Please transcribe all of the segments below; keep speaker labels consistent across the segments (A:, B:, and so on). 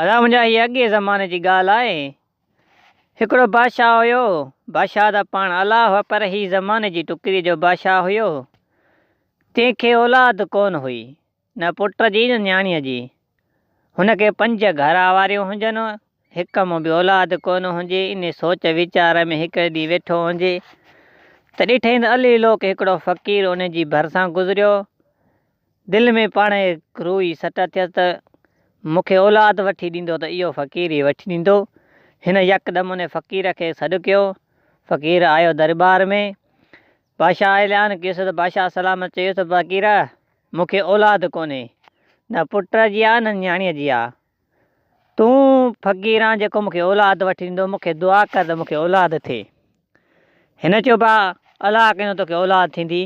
A: ادا منهنجا هي اڳئين زماني جي ڳالهه آهي. هڪڙو بادشاهه هيو. بادشاهه ته پاڻ الله هو پر هي زماني جي ٽڪري جو بادشاهه هيو. تنهن کي اولاد ڪونه هئي. نه پٽ جي نه نياڻيء جي. هن کي پنج گهر واريون هجن. هڪ مان به اولاد ڪونه هجي. انهي سوچ ويچار ۾ هڪڙي ڏينهن ويٺو هجي ته ڏٺائين ته علي لوڪ هڪڙو فقير ان جي ڀرسان گذريو. دل ۾ پاڻهي روئي سٽ ٿيس ته مون کي اولاد وٺي ڏيندو ته اهو فقير ئي وٺي ڏيندو. هن يڪدم ان فقير کي سڏ ڪيو. فقير آيو درٻار ۾. بادشاهه اعلان ڪيس ته بادشاهه سلامت چيس ته فقير مون کي اولاد ڪونهي، نه پٽ جي آ نه نياڻيء جي آ. تون فقير آن جيڪو مون کي اولاد وٺي ڏيندو، مون کي دعا ڪر ته مون کي اولاد ٿئي. هن چيو با الله ڪندو توکي اولاد ٿيندي.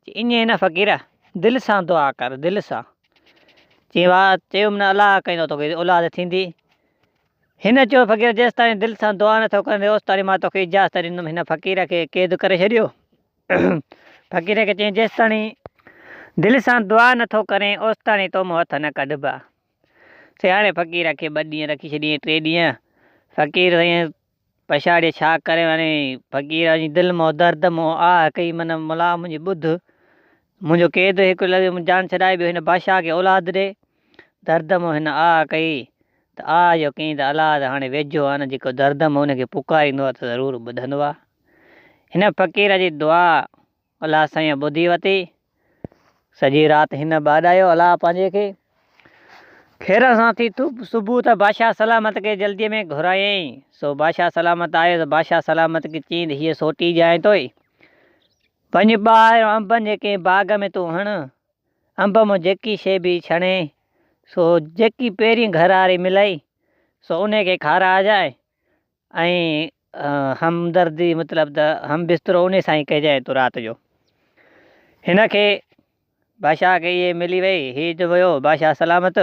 A: چي ائين نه فقير دل سان دعا ڪر دل سان. چي واهه چيم نه الله ڪندو توکي اولاد ٿيندي. هن چيو فقير جيستائين دل سان دعا نٿو ڪرين اوستائين مان توکي اجازت ڏيندم. هن فقير کي قيد ڪري ڇڏيو. فقير کي چيائين جيستائين دل سان دعا نٿو ڪرين اوستائين تو مان هٿ نه ڪڍبا. سياڻي فقير کي ٻه ڏينهن رکي ڇڏيائين ٽي ڏينهن فقير سائين پڇاڙي ڇا ڪري وڃي فقير جي دل مون درد مون آه ڪئي من ملا منهنجي ٻڌ منهنجو قيد هڪ لفظ مون جان ڇڏائي ٻيو هن بادشاهه کي اولاد ڏي درد مون هن آه ڪئي ته آه جو ڪئين ته الله ته هاڻي ويجهو آهي نه جيڪو درد مون ان کي پڪاريندو آهي ته ضرور ٻڌندو آهي هن فقير جي دعا الله سائين ٻڌي وتي. سڄي رات هن ٻاڏايو الله پنهنجي کي. خير سان ٿي صبح ته بادشاهه سلامت کي جلديء ۾ گهرايائين. سو بادشاهه سلامت آيو ته بادشاهه سلامت کي چيائين ته هيء سوٽي ڄائين توئي. وڃ ٻاهر انبن جي ڪنهن باغ ۾ تون هڻ. انب مان جيڪي شيء به ڇڻي، سو جيڪي پهرين گهر واري ملئي، سو انهيء کي کارائجانء. ۽ همدردي مطلب ته هم بسترو انهي سان ئي ڪجانء تون رات جو. هن کي بادشاهه کي اهي ملي وئي، هي جو ويو بادشاهه سلامت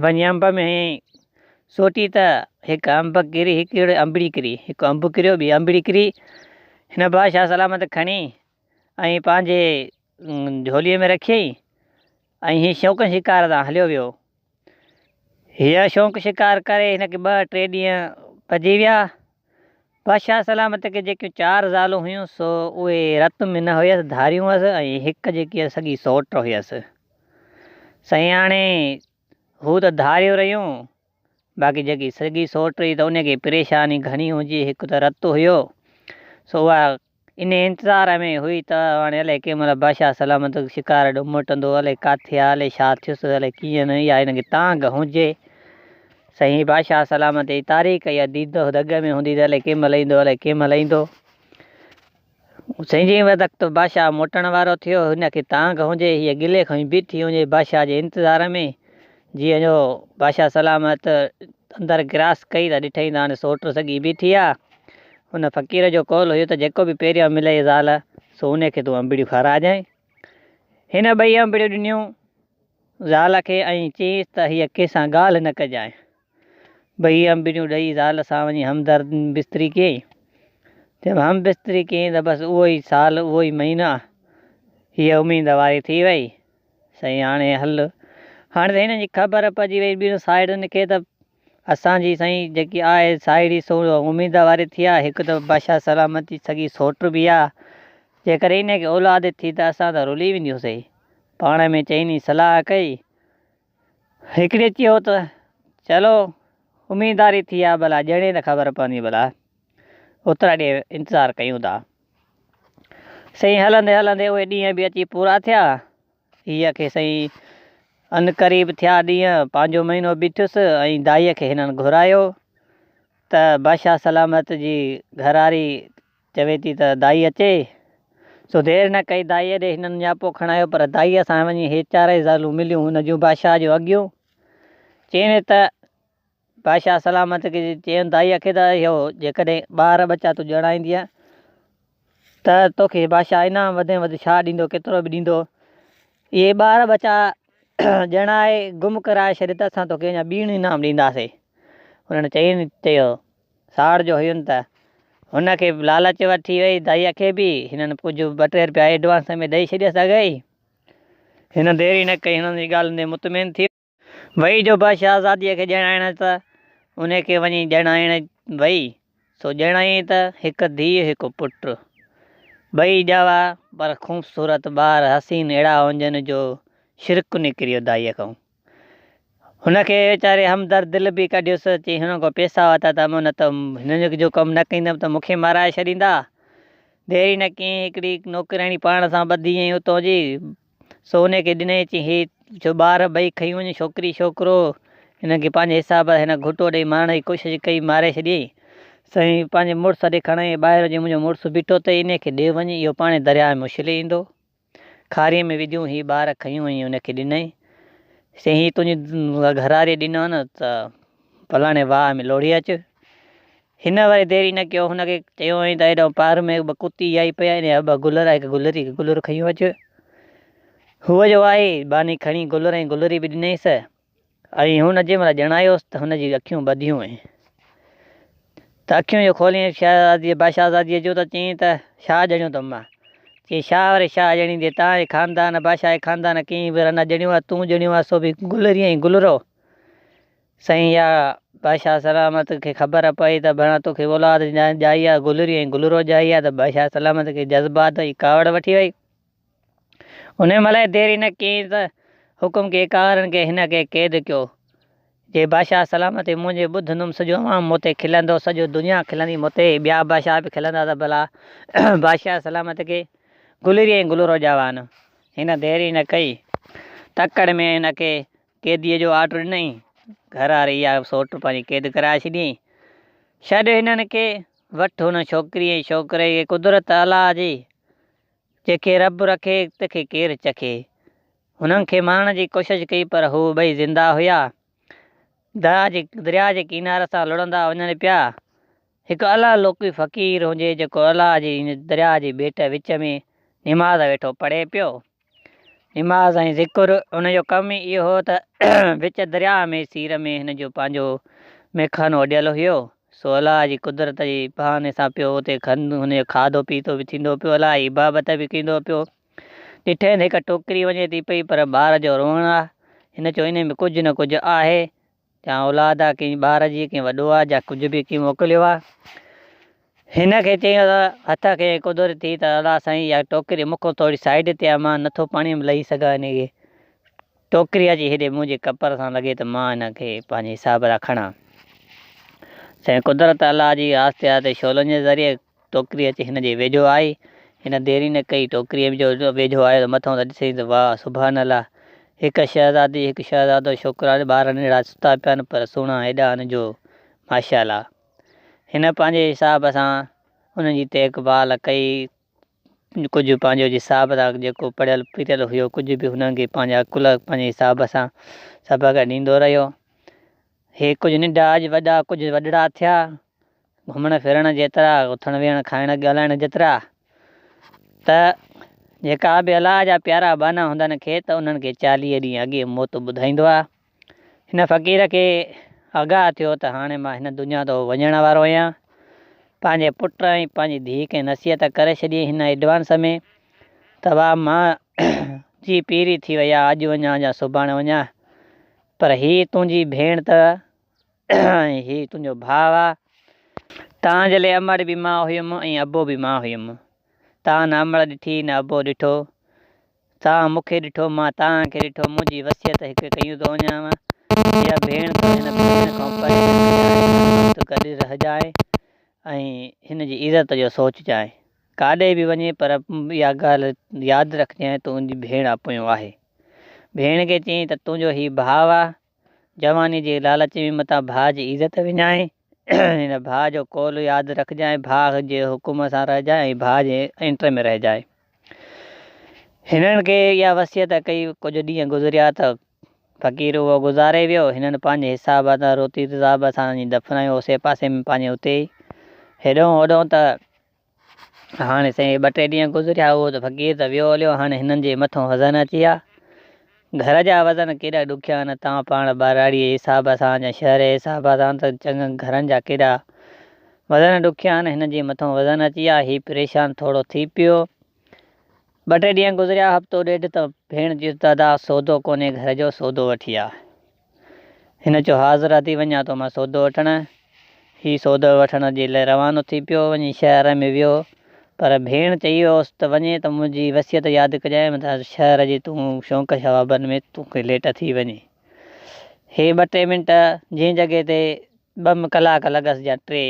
A: وڃي انب ۾ هنيائين سوٽي ته هڪ انب ڪري هڪڙي انبڙي ڪري، هڪ انب ڪريو ٻي انبڙي ڪري. هن بادشاهه سلامت کڻي ۽ پنهنجي جهوليء ۾ رکيائين ۽ هي شوق شڪار تان هليو ويو. هيء شوق شڪار ڪري هن کي ٻه ٽي ڏينهن پئجي ويا. بادشاهه سلامت کي جيڪيون چار زالون هيون سو اهي رت ۾ نه هيس، ڌاريون هيس ۽ هڪ جيڪي هيس سڳي سئوٽ هيس. سائين هاڻي هو ته ڌاريون رهيون، باقي جيڪي سڳي سئوٽ هئي ته ان کي پريشاني گهڻي هجي، هڪ ته رت هيو سو اها انهيء انتظار ۾ هئي ته هاڻي الائي ڪنهن مهل بادشاهه سلامت شڪار ڏانهن موٽندو، الائي ڪاٿي آ، الائي ڇا ٿيس، الائي ڪيئن نه اها هن کي تانگهه هجي. سائين بادشاهه سلامت جي تاريخ اها ديد و دڳ ۾ هوندي ته الائي ڪنهن مهل ايندو، الائي ڪنهن مهل ايندو. سائين جنهن وقت بادشاهه موٽڻ وارو ٿيو، هن کي تانگهه هجي، هيء گلي کڻي بيٺي هجي بادشاهه جي انتظار ۾، جيئن جو بادشاهه سلامت اندر گراس ڪئي ته ڏٺائين ته هاڻي سوٽ سڳي بيٺي آ. ان فقير جو قول هيو ته جيڪو به پهريان ملئي زال، سو انهي کي تون انبڙيون کارائجانء. هن ٻئي انبڙيون ڏنيون زال کي ۽ چيس ته هيء ڪنهن سان ڳالهه نه ڪجانء. ٻئي انبڙيون ڏئي زال سان وڃي همدرد بستري ڪيائين. جب هم بستري ڪيائين ته بس اهو ئي سال، اهو ئي مهينا هيء اميد واري ٿي وئي. سائين هاڻي هل. هاڻي ته هنن جي خبر پئجي وئي ٻن ساهيڙين کي ته اسان جي سائين جيڪي آهي ساهيڙي سو اميد واري ٿي آ، هڪ ته بادشاهه سلامت جي سڳي سوٽ به آ، جيڪڏهن انهي کي اولاد ٿي ته اسان ته رلي وينديونسين. پاڻ ۾ چئني صلاح ڪئي. هڪڙي چيو ته چلو اميداري ٿي آ ڀلا ڄڻي ته خبر پوندي ڀلا اوترا ڏينهن انتظار ڪيون ٿا. سائين هلندي هلندي اهي ڏينهن به اچي پورا ٿيا. هيء کي سائين عنقريب ٿيا ڏينهن، پنهنجو مهينو به ٿيس ۽ دائيء کي هنن گهرايو ته بادشاهه سلامت جي گهرواري چوي ٿي ته دائي اچي. سو دير نه ڪئي دائيء ڏي هنن نياپو کڻايو پر دائيء سان وڃي هي چارئي زالون مليون هن جون بادشاهه جون اڳيون. چين ته بادشاهه سلامت کي چيائين دائيء کي ته اهو جيڪڏهن ٻار ٻچا تون ڄڻائيندينء ته توکي بادشاهه انعام وڌ ۾ وڌ ڇا ڏيندو ڪيترو به ڏيندو. اهي ٻار ٻچا ڄڻائي گم ڪرائي ڇڏ ته اسان توکي اڃا ٻيڻ انعام ڏينداسين. انهن چئين چيو ساڙ جو هين ته هن کي به لالچ وٺي وئي دائيء کي به هنن ڪجهه ٻه ٽي رپيا ايڊوانس ۾ ڏئي ڇڏيس اڳ ئي. هن دير ئي نه ڪئي هنن جي ڳالهين تي مطمئن ٿي. وئي جو بادشاهزاديء کي ڄڻائڻ ته ان کي وڃي ڄڻائڻ وئي، سو ڄڻائين ته هڪ ڌيء هڪ پٽ. ٻئي ڄاوا پر خوبصورت ٻار حسين اهڙا هجن جو شرڪ نڪري ويو دائيء کان. هن کي ويچاري همدرد دل به ڪڍيس، چي هن کان پئسا ورتا ته نه ته هنن جو ڪم نه ڪندم ته مون کي مارائي ڇڏيندا. دير ئي نه ڪيائين هڪڙي نوڪرياڻي پاڻ سان ٻڌي ۽ اتان جي سو انهيء کي ڏنائين، چي، هي جو ٻار ٻئي کڻي وڃ، ڇوڪري ڇوڪرو. هن کي پنهنجي حساب سان هن گهوٽو ڏيئي مارڻ جي ڪوشش ڪئي، ماري ڇڏيائين. سائين پنهنجي مڙس ڏي کڻائين، ٻاهر جي منهنجو مڙس بيٺو اٿئي، انهيء کي ڏي وڃ، اهو پاڻهي درياهه ۾ اڇلي ايندو. کاريء ۾ وڌيون هي ٻار کنيون ۽ ان کي ڏنائين. چيائين، هي تنهنجي گهرواريء ڏنو نه ته فلاڻي واهه ۾ لوڙهي اچ. هن وري دير ئي نه ڪيو، هن کي چيو هئائين ته هيڏانهن پار ۾ ٻه ڪتي آئي پئي آهي، انهيء جا ٻه گلر، هڪ گلري هڪ گلر کنيون اچ. هوء جو آئي، ٻانهي کڻي گلر ۽ گلري به ڏنائينس ۽ هن جنهن مهل ڄڻايوس ته هن جون اکيون ٻڌيون هيون ته اکيون جو کوليائين شهزاديء بادشاهزاديء جون ته چيائين ته ڇا ڄڻيو اٿم مان؟ چيائين ڇا وري ڇا ڄڻيندين، تان جي خاندان، بادشاهه جي خاندان ڪنهن به نه ڄڻيو آهي، تون ڄڻيو آهي سو به گلري ۽ گلرو. سائين يا بادشاهه سلامت کي خبر پئي ته ڀڻا توکي اولاد ڄائي آ، گلري ۽ گلرو ڄائي آ ته بادشاهه سلامت کي جذبات ۽ ڪاوڙ وٺي وئي. انهيء مهل ئي دير ئي نه ڪيائين ته حڪم ڪيائين ڪاهرن کي هن کي قيد ڪيو. جي بادشاهه سلامت منهنجي ٻڌندم سڄو عوام مون تي کلندو، سڄو دنيا کلندي مون تي، ٻيا بادشاهه به کلندا ته ڀلا بادشاهه سلامت کي گلري ۽ گلرو ڄاوا آهن. هن دير ئي نه ڪئي تڪڙ ۾ هن کي قيديء جو آرڊر ڏنائين. گهر واري اها سوٽ پنهنجي قيد ڪرائي ڇڏيائين. ڇڏ هنن کي، وٺ هن ڇوڪري ۽ ڇوڪري کي، قدرت الله جي، جنهن کي رب رکي، تنهن کي ڪير چکي. هنن کي مارڻ جي ڪوشش ڪئي پر هو ٻئي زنده هيا. درياء جي ڪناري سان لڙهندا وڃن پيا. هڪ الله لوڪي فقير هجي جيڪو الله جي درياء جي ٻيٽ وچ ۾ نماز ويٺو پڙهي پيو. نماز ۽ ذڪر ان جو ڪم ئي اهو هو ته وچ درياء ۾ سير ۾ هن جو پنهنجو ميخانو اڏيل هيو سو الله جي قدرت جي بهاني سان پيو اتي هن جو کاڌو پيتو به ٿيندو پيو الله جي عبادت به ڪندو پيو. ڏٺائين ته هڪ ٽوڪري وڃي ٿي پئي پر ٻار جو روئڻ آ. هن چيو انهي ۾ ڪجهه نه ڪجهه آهي. يا اولاد آ ڪنهن ٻار جي ڪنهن وڏو آ يا ڪجهه به ڪنهن موڪليو آ. هن کي چيائين ته هٿ کي قدرت ٿي ته الله سائين اها ٽوڪري مون کان ٿوري سائيڊ تي آ مان نٿو پاڻي ۾ لهي سگهان هن کي ٽوڪري اچي هيڏي منهنجي ڪپر سان لڳي ته مان هن کي پنهنجي حساب سان کڻان. سائين قدرت الله جي آهستي آهستي شعلن جي ذريعي ٽوڪري اچي هن جي ويجهو آئي. هن دير ئي نه ڪئي، ٽوڪريء جو ويجهو آيو ته مٿئون ته ڏسيائين ته واهه سبحان الله! هڪ شهزادي، هڪ شهزادو، ڇوڪرا ٻار ننڍڙا ستا پيا آهن، پر سهڻا ايڏا آهن جو ماشاء الله! هن پنهنجي حساب سان انهن جي ديک ڀال ڪئي، ڪجهه پنهنجو حساب سان جيڪو پڙهيل پڙهيل هيو، ڪجهه به هنن کي پنهنجا عقل پنهنجي حساب سان سبق ڏيندو رهيو. هي ڪجهه ننڍا اڄ وڏا ڪجهه وڏڙا ٿيا، گهمڻ ڦرڻ جيترا، اٿڻ ويهڻ کائڻ ڳالهائڻ جيترا ته جيڪا به الله جا پيارا ٻانها هوندا آهن کي ته انهن کي 40 ڏينهن اڳي موت ٻڌائيندو آهي. هن فقير کي آگاهه ٿيو ته هاڻي مان هن دنيا تان وڃڻ وارو آهيان. پنهنجي پٽ ۽ پنهنجي ڌيء کي نصيحت ڪري ڇڏي هن ايڊوانس ۾ ته وا مان جي پيري ٿي وئي آهي اڄ وڃان يا سڀاڻي وڃان پر هي تنهنجي ڀيڻ ته ۽ هي تنهنجو ڀاء آ. تان جي لئي امڙ به مان هيم ۽ ابو به مان هيم. تان نه امڙ ڏٺي نه ابو ڏٺو. تان مون کي ڏٺو مان تان کي ڏٺو. منهنجي وصيت هڪ ڪيون ٿو وڃانء. اها ڀيڻ ته هن ڀيڻ کان پري نه ٿجانء، هر وقت گڏ رهجانء ۽ هن جي عزت جو سوچجانء. ڪاڏي به وڃين پر اها ڳالهه ياد رکجانء ته تنهنجي ڀيڻ اپيون آهي. ڀيڻ کي چيائين ته تنهنجو هي ڀاء آ. جوانيء جي لالچ ۾ متان ڀاء جي عزت وڃائين. هن ڀاء جو قول ياد رکجانء، ڀاء جي حڪم سان رهجانء ۽ ڀاء جي انٽر ۾ رهجانء. هنن کي اها وصيت ڪئي. ڪجهه ڏينهن گذريا ته فقير اهو گذاري ويو. هنن پنهنجي حساب سان روتي تيزاب سان وڃي دفنايو اوسي پاسي ۾ پنهنجي اتي ئي. هيڏانهن هوڏانهن ته هاڻي سائين ٻه ٽي ڏينهن گذريا اهو ته فقير ته ويو هليو هاڻي هنن جي مٿو وزن اچي ويا. گهر جا وزن ڪيڏا ڏکيا آهن توهان پاڻ ٻهراڙيء جي حساب سان يا شهر جي حساب سان ته چڱن گهرن جا ڪيڏا وزن ڏکيا آهن هنن جي مٿو وزن اچي ويا هي پريشان ٿورو ٿي پيو. ٻه ٽي ڏينهن گذريا هفتو ڏيڍ ته ڀيڻ چيس ته ادا سودو ڪونهي گهر جو سودو وٺي آ. هن چيو حاضر ادي وڃان ٿو مان سودو وٺڻ. هي سودو وٺڻ جي لاء روانو ٿي پيو، وڃي شهر ۾ ويو. پر ڀيڻ چئي ويو هوس ته وڃي ته منهنجي وصيت ياد ڪجانء متان شهر جي تون شوق شوابن ۾ توکي ليٽ ٿي وڃي. هي ٻه ٽي منٽ جنهن جڳهه تي ٻه ڪلاڪ لڳس يا ٽي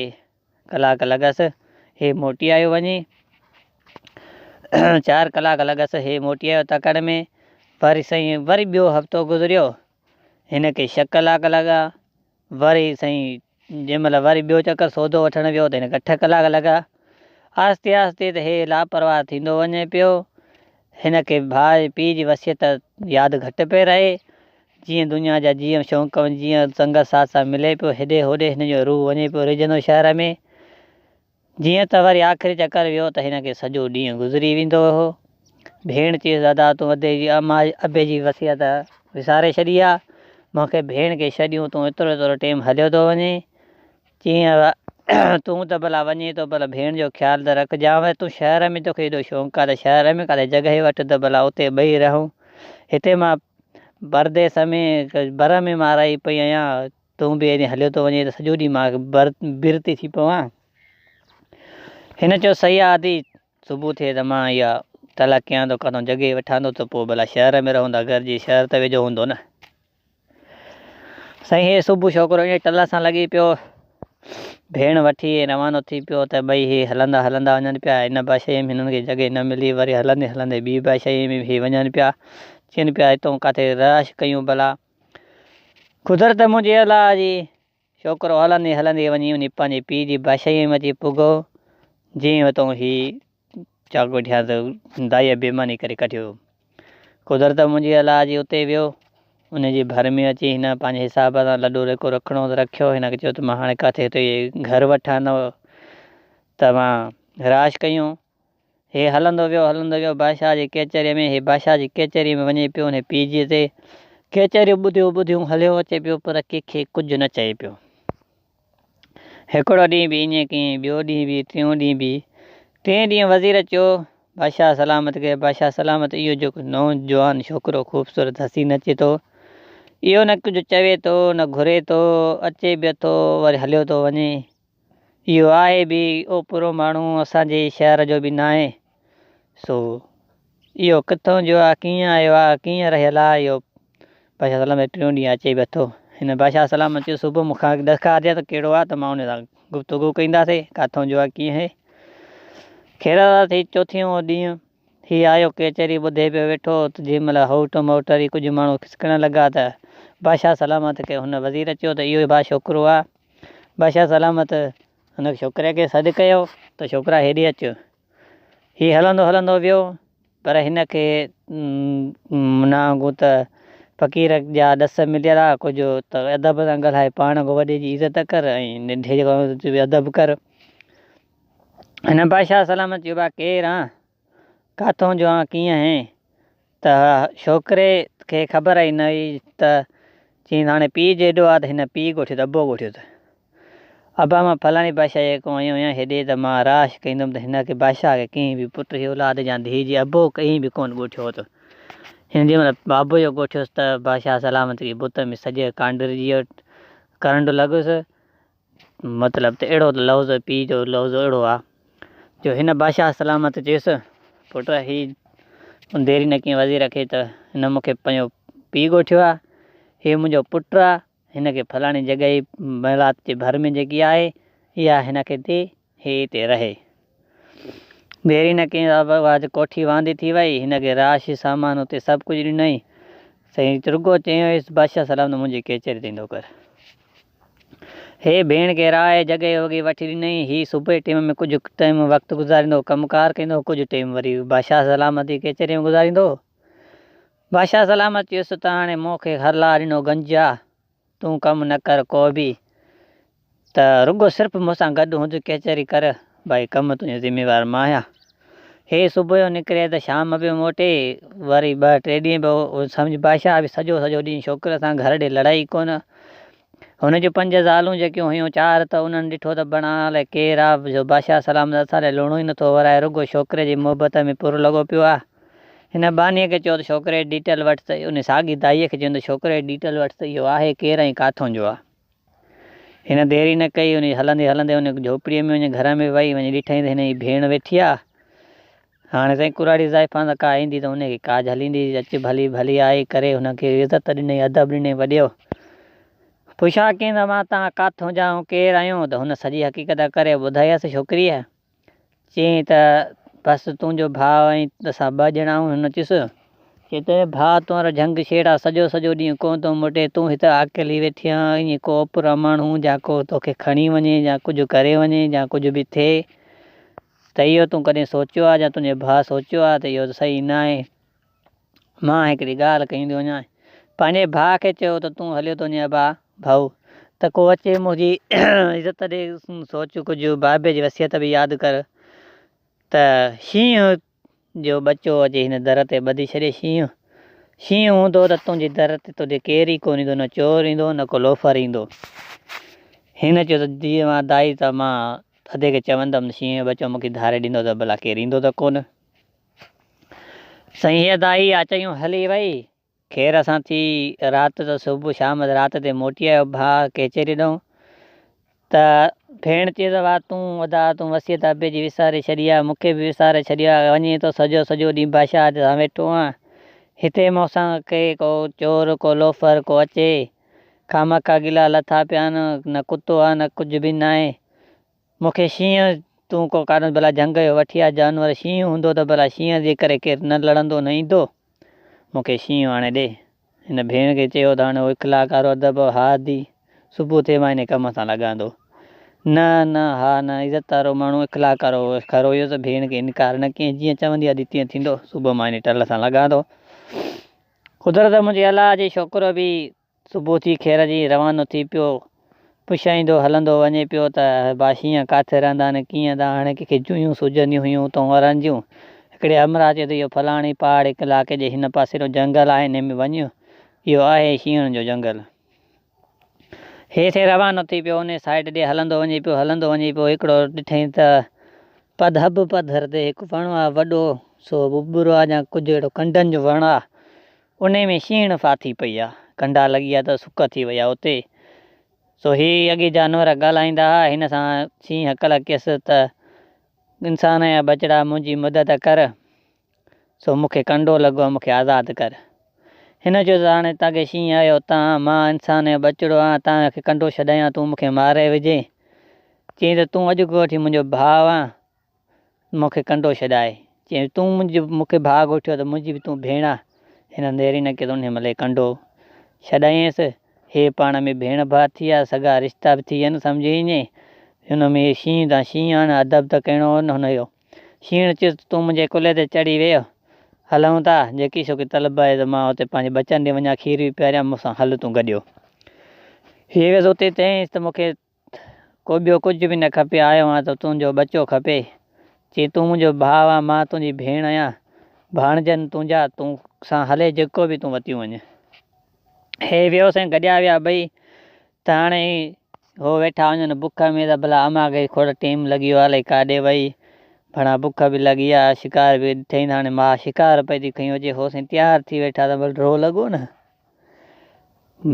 A: ڪلاڪ لڳس، هي موٽي آيو وڃي. چار ڪلاڪ لڳس، هي موٽي آيو تڪڙ ۾. وري سائين وري ٻيو هفتو گذريو، هن کي ڇهه ڪلاڪ لڳا. وري سائين جنهن مهل وري ٻيو چڪر سودو وٺڻ ويو ته هن کي اٺ ڪلاڪ لڳا. آهستي آهستي ته هي لاپرواهه ٿيندو وڃي پيو. هن کي ڀاء پيء جي وصيت ياد گهٽ پئي رهي. جيئن دنيا جا جيئن شوق جيئن سنگت ساٿ سان ملي پيو هيڏي هوڏي هن جو روح وڃي پيو رجهندو شهر ۾. جيئن ته وري آخري چڪر ويو ته هن کي سڄو ڏينهن گذري ويندو هو. ڀيڻ چيس ادا تون ادي جي اما ابي جي وصيت وساري ڇڏي آ. مون کي ڀيڻ کي ڇڏيون تون ايترو ايترو ٽيم هليو ٿو وڃين. چيائين تون ته ڀلا وڃين ٿو ڀلا ڀيڻ جو خيال ته رکجانء تون شهر ۾ توکي ايڏو شوق آ ته شهر ۾ ڪاٿي جڳهه وٺ ته ڀلا اتي ٻئي رهون. هتي مان پرديس ۾ بر ۾ مان رهي پئي آهيان. تون به ايڏي هليو ٿو وڃين ته سڄو ڏينهن مان بر برتي ٿي پوان. هن چيو صحيح آ ادي صبح ٿئي ته مان اها طلع ڪيان ٿو ڪٿان جڳهه وٺان ٿو ته پوء ڀلا شهر ۾ رهون ٿا گهر جي شهر ته ويجهو هوندو نه. سائين هي صبح ڇوڪرو ائين ٽل سان لڳي پيو ڀيڻ وٺي روانو ٿي پيو ته ٻئي هي هلندا هلندا وڃن پيا هن بادشاهي ۾ هنن کي جڳهه نه ملي وري هلندي هلندي ٻي بادشاهي ۾ هي وڃن پيا چين پيا هتون ڪاٿي رهائش ڪيون ڀلا قدرت منهنجي الله جي ڇوڪرو هلندي هلندي وڃي انهي پنهنجي پيء جي بادشاهيء ۾ اچي پڳو، جنهن اتئون هي چاڪ وٺيان ته دائيء بي ايماني ڪري ڪڍيو. قدرت منهنجي الله جي اتي ويو، انهي جي ڀر ۾ اچي هن پنهنجي حساب سان لڏو ريڪو رکڻو ته رکيو، هن کي چيو ته مان هاڻي ڪاٿي هتي گهر وٺان ته مان رهائش ڪيون. هي هلندو ويو، هلندو ويو، بادشاهه جي ڪچهريء ۾، هي بادشاهه جي ڪچهريء ۾ وڃي پيو، انهيء پيء جي تي ڪچهريون ٻڌيون ٻڌيون هليو اچي پيو، پر ڪنهن کي ڪجهه نه چئي پيو. هڪڙو ڏينهن به ائين ڪيائين، ٻيو ڏينهن به، ٽيون ڏينهن به. ٽئين ڏينهن وزير چيو بادشاهه سلامت کي، بادشاهه سلامت اهو جيڪو نئون جوان ڇوڪرو خوبصورت حسين اچي ٿو، اهو نه ڪجهه چوي ٿو، نه گهري ٿو، اچي به اٿو وري هليو ٿو وڃي. اهو آهي به اوپرو ماڻهو اسان جي شهر جو به ناهي سو اهو ڪٿون جو آ ڪيئن آيو آ ڪيئن رهيل آ اهو بادشاهه سلامت ٽيون ڏينهن اچي به اٿو هن بادشاهه سلامت چيو صبح مون کان ڏيکارجي ته ڪهڙو آ ته مان ان سان گفتگو ڪنداسي ڪاٿون جو آ ڪيئن هي خير ٿي چوٿيون ڏينهن هي آيو ڪچهري ٻڌي پيو ويٺو هو ته جنهن مهل هوٽ موٽ ري ڪجهه ماڻهو کسڪڻ لڳا ته بادشاهه سلامت کي هن وزير چيو ته اهو ئي ڀاء ڇوڪرو آ بادشاهه سلامت هن ڇوڪري کي سڏ ڪيو ته ڇوڪرا هيڏي اچ. هي هلندو هلندو ويو پر هن کي مناگون ته فقير جا ڏس مليل ها ڪجهه ته ادب سان ڳالهائي پاڻ کان وڏي جي عزت ڪر ۽ ننڍي جو به ادب ڪر. هن بادشاهه سلامت چيو ڀاء ڪير آن؟ ڪاٿون جو آن ڪيئن هين؟ ته ڇوڪري کي خبر ئي نه هئي ته چيائين هاڻي پيء جيڏو آ ته هن پيء ڳوٺيو ته ابو ڳوٺيو ته ابا مان فلاڻي بادشاهه جي ڪو آيو آهيان هيڏي ته مان راش ڪيندم ته هن کي بادشاهه کي ڪنهن به پٽ جي اولاد يا ڌيء جي ابو ڪنهن به ڪونه ڳوٺيو هو ته هن جنهن مهل بابو جو ڳوٺيس ته بادشاهه سلامت کي بت ۾ سڄي ڪانڊرجي ويو ڪرنڊ لڳس مطلب ته اهڙو لوظ پيء جو لوظ اهڙو آ جو هن بادشاهه سلامت چيس، پٽ هي ديري نه ڪيئن وزير کي ته هن مون کي پنهنجو پيء ڳوٺيو آ، هي منهنجو پٽ آ، هن کي فلاڻي جڳهه محلات جي ڀر ۾ جيڪي آهي اها هن کي ڏي، هي اتي رهي. ديري نه ڪيئن ڪوٺي واندي ٿي وئي، هن کي رهائشي سامان اتي سڀ ڪجهه ڏنائين. سائين رڳو چيائينس بادشاهه سلامت منهنجي ڪچهري تي ايندو ڪر. هي ڀيڻ کي راء جڳهه وڳي وٺي ڏنائين. هي صبح ٽيم ۾ ڪجهه ٽيم وقت گذاريندو هو، ڪم ڪار ڪندو هو، ڪجهه ٽيم وري بادشاهه سلامت جي ڪچهري ۾ گذاريندو هو. بادشاهه سلامت چيس ته هاڻي مون کي الله ڏنو گنج آ، تون ڪم نه ڪر ڪو به، ته رڳو صرف مون سان گڏ هوند ڪچهري ڪر، باقي ڪم تنهنجو ذميوار مان آهيان. هي صبح جو نڪري ته شام پيو موٽي، وري ٻه ٽي ڏينهن به سمجهه بادشاهه به سڄو سڄو ڏينهن ڇوڪري سان گهر ڏي لڙائي ڪونه. هن جون پنج زالون جيڪيون هيون چار ته انهن ڏٺو ته بڻا الائي ڪير آ جو بادشاهه سلامت اسان ڏي لوڻو ئي نٿو ورائي رڳو ڇوڪري جي محبت ۾ پر لڳو پيو آ. هن ٻانهيء کي چيو ته ڇوڪري جي ڊيٽيل وٺ ته ان ساڳي دائيء کي چيو ته ڇوڪري جي ڊيٽيل وٺ ته اهو آهي ڪير ۽ ڪاٿون جو آ. هن دير ئي نه ڪئي، ان هلندي هلندي ان جهوپڙيء ۾ وڃي گهر ۾ وئي، وڃي ڏٺائين ته هن جي ڀيڻ ويٺي آ. هاڻي سائين ڪراڙي زائفان ته ڪا ايندي ته ان کي ڪا جهليندي، اچ ڀلي ڀلي آئي ڪري هن کي عزت ڏنائين، ادب ڏنائين وڏيو. پڇا ڪيائين ته مان تان ڪاٿون جا آهيون، ڪير آهيون ته هن سڄي حقيقت ڪري ٻڌايس ڇوڪريء. چيائين ته بس تنهنجو ڀاء ۽ اسان ٻه ڄڻا آهيون. هن چيس، چي تنهنجو ڀاء تنهنجو جهنگ ڇيڙا سڄو سڄو ڏينهن ڪونه ٿو موٽي، تون هت اڪيلي ويٺي آهين، ائين ڪو اوپرا ماڻهو جا ڪو توکي کڻي وڃي يا ڪجهه ڪري وڃي يا ڪجهه به ٿئي ته اهو تون ڪڏهن سوچيو آهي يا تنهنجي ڀاء سوچيو آهي ته اهو صحيح ناهي. مان هڪڙي ڳالهه ڪيندو وڃان. پنهنجي ڀاء کي چيو ته تون هليو ٿو وڃين ابا، ڀائو، ته ڪو اچي منهنجي عزت ڏي سوچ ڪجهه بابي جي وصيت به ياد ڪر ته شينهن جو ٻچو اچي هن در تي ٻڌي ڇڏي شينهن شينهن هوندو ته تنهنجي در تي توڏي ڪير ئي ڪونه ايندو نه چور ايندو نه ڪو لوفر ايندو. هن چيو ته جي مان دائي ته مان ادي کي چوندم ته شينهن جو ٻچو مون کي ڌاري ڏيندو ته ڀلا ڪير ايندو ته ڪونه. سائين هيء دائي آ چيون هلي وئي. خير سان ٿي رات ته صبح شام رات تي موٽي آيو ڀاء ڪيچي ڏنو ته ڀيڻ چيس واء تون ادا تون وصيت ابي جي وساري ڇڏي آ مون کي به وساري ڇڏيو آ وڃين ٿو سڄو سڄو ڏينهن بادشاهه سان ويٺو آن هتي مون سان ڪي ڪو چور ڪو لوفر ڪو اچي خامخا گلا لٿا پيا آهن نه ڪتو آ نه ڪجهه به ناهي مون کي شينهن تون ڪو ڪارڻ ڀلا جهنگ جو وٺي آ جانور شينهن هوندو ته ڀلا شينهن جي ڪري ڪير نه لڙندو نه ايندو مون کي شينهن آڻي ڏي. هن ڀيڻ کي چيو ته هاڻي اخلاق وارو ادب ها ادي صبح ٿئي مان انهي ڪم سان لڳان ٿو. نه نه ها نه عزت وارو ماڻهو اخلاق وارو کرو هيو ته ڀيڻ کي انڪار نه ڪيائين جيئن چوندي ادي تيئن ٿيندو صبح مان انهي ٽل سان لڳان ٿو. قدرت منهنجي الله جي ڇوڪرو به صبح ٿي خير جي روانو ٿي پيو. پڇائيندو هلندو وڃي پيو ته ڀا شينهن ڪاٿي رهندا آهن، ڪيئن ته هاڻي ڪنهن کي جوئيون سجهنديون هيون اتان ورن جون. هڪڙي همراهه چيو ته اهو فلاڻي پهاڙي علائقي جي هن پاسيرو جهنگل آهي، انهي ۾ وڃ، اهو آهي شينهن جو جهنگل. هيسين روانو ٿي پيو، انهي سائيڊ ڏي هلندو وڃي پيو، هلندو وڃي پيو، هڪڙو ڏٺائين ته پڌ هب پڌر تي هڪ وڻ آهي وڏو، سو ٻٻر آهي يا ڪجهه اهڙو ڪنڊن جو وڻ آهي، انهي ۾ شينهڻ ڦاٿي پئي آ، ڪنڊا لڳي ويا ته سڪ ٿي وئي آ اتي. سو هي اڳي جانور ڳالهائيندا ها، هن سان شينهن هڪل ڪيس ته انسان جا ٻچڙا منهنجي مدد ڪر، سو مون کي ڪنڊو لڳو آ، مون کي آزاد ڪر. هن چيو ته هاڻي تان کي شينهن آيو تان مان انسان جو ٻچڙو آهيان، تان کي ڪنڊو ڇڏايان تون مون کي ماري وجهين. چيائين ته تون اڄ کان وٺي منهنجو ڀاء آن، مون کي ڪنڊو ڇڏائي. چيائين، تون منهنجي مون کي ڀاء ڳوٺيو ته منهنجي به تون ڀيڻ آن. هن دير ئي نه ڪئي ته انهيء مهل ئي ڪنڊو ڇڏايائينس. هي پاڻ ۾ ڀيڻ ڀاء ٿي ويا، سڳا رشتا به ٿي ويا نه سمجهي وڃي. هن ۾ شينهن تان شينهن آن، ادب ته ڪرڻو هو نه هن جو. شينهڻ چيس ته تون منهنجي ڪلهي تي چڙهي ويهه، هلون ٿا. جيڪي سوڪي طلب آهي ته مان اتي پنهنجي ٻچن ڏي وڃان، کير به پياريان، مون سان هل تون گڏيو. هي ويس اتي چيائينس ته مون کي ڪو ٻيو ڪجهه به نه کپي، آيو آهيان ته تنهنجو ٻچو کپي. چي تون منهنجو ڀاء آهين، مان تنهنجي ڀيڻ آهيان، ڀاڻجن تنهنجا، تون سان هلي جيڪو به تون وتيون وڃ. هي ويو سائين گڏيا ويا ٻئي ته هاڻي هو ويٺا هجن بک ۾ ته ڀلا امان کي کوڙ ٽيم لڳي ويو الائي ڪاڏي وئي، ڀڻا بک به لڳي آ، شڪار به ڏٺئين ته هاڻي ماء شڪار پئي ٿي کنيو اچي، هو سائين تيار ٿي ويٺا ته ڀل ڊوهه لڳو نه.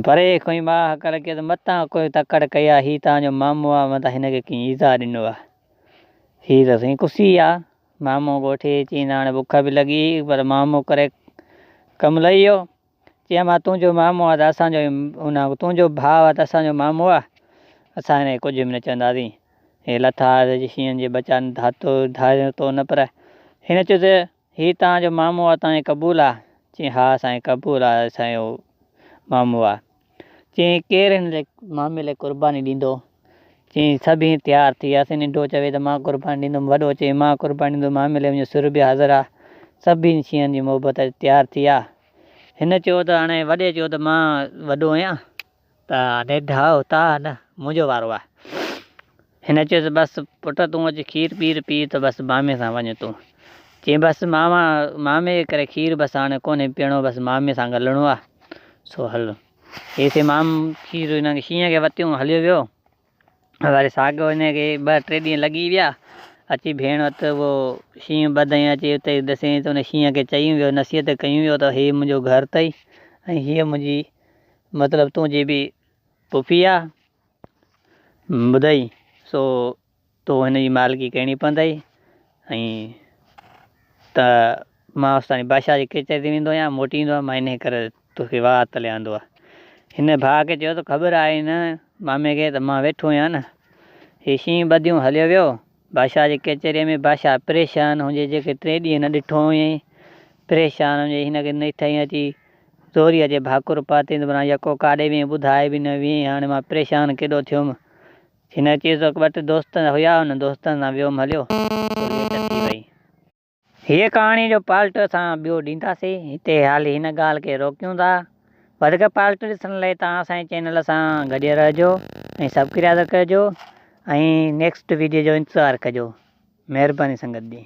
A: پري کان ئي ماء هڪل ڪئي ته متان ڪوئي تڪڙ ڪئي آ، هي توهان جو مامو آ، متان هن کي ڪنهن ايذاء ڏنو آ. هي ته سائين ڪسي آ. مامو ڳوٺي چيائين ته هاڻي بک به لڳي هئي پر مامو ڪري ڪم لهي ويو. چيائين مان تنهنجو مامو آ ته اسان جو تنهنجو ڀاء آ ته اسان جو مامو آ، اسان هن کي ڪجهه به نه چونداسين. هي لٿا شينهن جي ٻچا ڌاتو ڌاريو نه پر هن چيو ته هي توهان جو مامو آ توهان کي قبول آ؟ چيائين ها اسان کي قبول آ اسان جو مامو آ. چيائين ڪير هن لاء مامي لاء قرباني ڏيندو؟ چيائين سڀ ئي تيار ٿي وياسين ننڍو چوي ته مان قرباني ڏيندم وڏو چوي مان قرباني ڏيندم مامي لاء منهنجو سر به حاضر آ. سڀني شينهن جي محبت تيار ٿي ويا. هن چيو ته هاڻي وڏي چيو ته مان وڏو آهيان. ته نيٺ هائو تاء نه منهنجو وارو آهي. هن چيس بس پٽ تون اچ کير ٻير پي ته بس مامي سان وڃ تون. چيائين بس ماما مامي جي ڪري کير بس هاڻي ڪونهي پيئڻو بس مامي سان گلڻو آهي سو هل. هيسين مام کير هن شينهن کي وتيون هليو ويو. وري ساڳيو هن کي ٻه ٽي ڏينهن لڳي ويا. اچي ڀيڻ وٽ اهو شينهن ٻڌئين اچي اتي ڏسين ته ان شينهن کي چيون ويو نصيحت ڪيون ويو ته هي منهنجو گهر اٿئي ۽ هيء منهنجي مطلب تنهنجي به پڦي آ ٻڌئي سو تو هن جي مالڪي ڪرڻي پوندئي ۽ ته مان اوستاڻي بادشاهه جي ڪچهري تي ويندو آهيان موٽي ايندو آهيان مان انهيء ڪري توکي واهه تلي آندو آهي. هن ڀاء کي چيو ته خبر آهي نه مامي کي ته مان ويٺو آهيان نه. هي شينهن ٻڌيون هليو ويو. بادشاهه جي ڪچهريء ۾ بادشاهه پريشان هجي جيڪي ٽي ڏينهن نه ڏٺو هئائين. پريشان هجي هن کي نيٺ ائين اچي زوريء اچي ڀاڪر پاتائين ته ڀلا يڪو ڪاڏي وئين ٻڌائي به نه وئين هاڻي مان پريشان ڪيڏو ٿيم. هن چيس ته ٻه ٽي دوست هيا انهن دوستن سان ويم هليو سو ليٽ ٿي وئي. هيء ڪهاڻيء جو پارٽ اسان ٻيو ڏينداسين. هتي حالي هن ڳالهه کي روڪيون ٿا. وڌيڪ پارٽ ڏسڻ لئي توهان اسان جي چينل سان گڏيل رهجو ۽ سبڪرائيب ڪجو ۽ نيڪسٽ ويڊيو جو انتظار ڪجو. مهرباني سنگت جي.